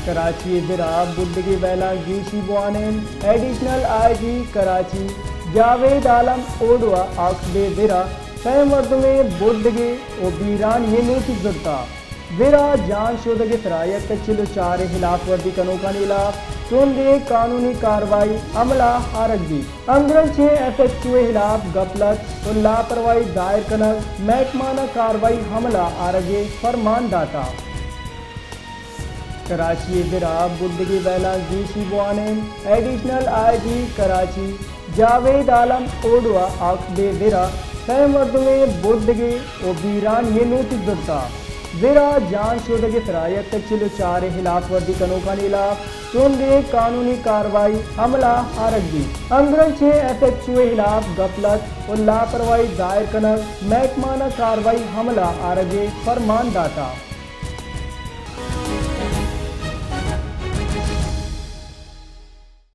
کراچی ءِ بھر ءَ بڈگے ویلاں گیشی بوان اِنت۔ ایڈیشنل آئی جی کراچی جاوید عالم اوڈو ءَ آکسبے بھر ءَ سئے مردمے بڈگے ءُ بیرانی ءِ نوٹس زرتہ۔ بھر ءَ جان شودگ ءِ سرا یک سد ءُ چل ءُ چار ءِ ہلاف ورزی کنوکانی ہلاف ترندیں قانونی کاروائی عمل ءَ آرگ بیت۔ ہمگرنچیں ایف ایچ او ءِ ہلاف غفلت ءُ لاپرواہی ظاہر کنگ، محکمانہ کاروائی عمل ءَ آرگ ءِ فرمان داتہ۔ کراچی ءِ بھر ءَ بڈگے ویلاں گیشی بوان اِنت۔ ایڈیشنل آئی جی کراچی جاوید عالم اوڈو ءَ آکسبے بھر ءَ سئے مردمے بڈگے ءُ بیرانی ءِ نوٹس زرتہ۔ بھر ءَ جان شودگ ءِ سرا یک سد ءُ چل ءُ چار ءِ ہلاف ورزی کنوکانی ہلاف ترندیں قانونی کاروائی عمل ءَ آرگ بیت۔ ہمگرنچیں ایف ایچ او ءِ ہلاف غفلت ءُ لاپرواہی ظاہر کنگ، محکمانہ کاروائی عمل ءَ آرگ ءِ فرمان داتہ۔